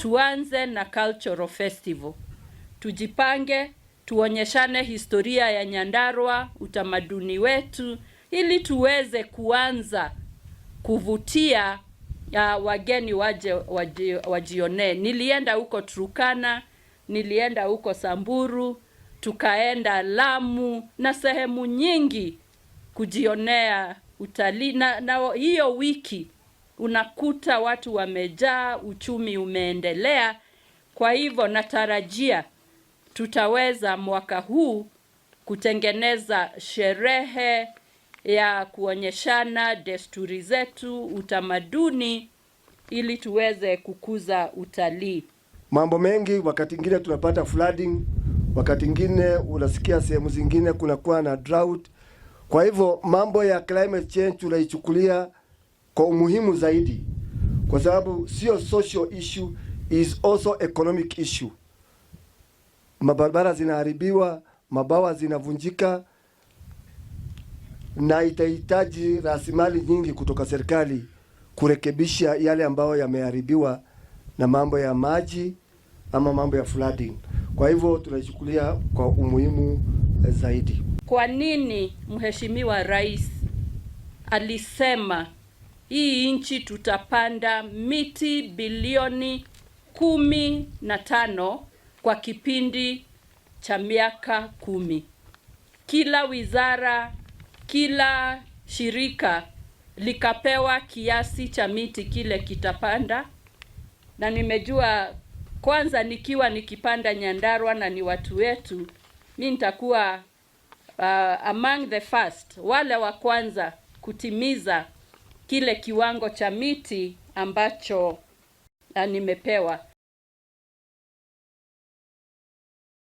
Tuanze na cultural festival, tujipange, tuonyeshane historia ya Nyandarua, utamaduni wetu, ili tuweze kuanza kuvutia wageni waje wajionee. Nilienda huko Turkana, nilienda huko Samburu, tukaenda Lamu na sehemu nyingi kujionea utalii na hiyo wiki unakuta watu wamejaa, uchumi umeendelea. Kwa hivyo natarajia tutaweza mwaka huu kutengeneza sherehe ya kuonyeshana desturi zetu, utamaduni, ili tuweze kukuza utalii. Mambo mengi, wakati ingine tunapata flooding, wakati ingine unasikia sehemu zingine kunakuwa na drought. Kwa hivyo mambo ya climate change tunaichukulia kwa umuhimu zaidi, kwa sababu sio social issue, is also economic issue. Mabarabara zinaharibiwa, mabwawa zinavunjika, na itahitaji rasilimali nyingi kutoka serikali kurekebisha yale ambayo yameharibiwa na mambo ya maji ama mambo ya flooding. Kwa hivyo tunaichukulia kwa umuhimu zaidi. Kwa nini Mheshimiwa Rais alisema hii nchi tutapanda miti bilioni 15 kwa kipindi cha miaka 10? Kila wizara, kila shirika likapewa kiasi cha miti kile kitapanda, na nimejua kwanza nikiwa nikipanda Nyandarua na ni watu wetu, mi nitakuwa among the first, wale wa kwanza kutimiza kile kiwango cha miti ambacho nimepewa.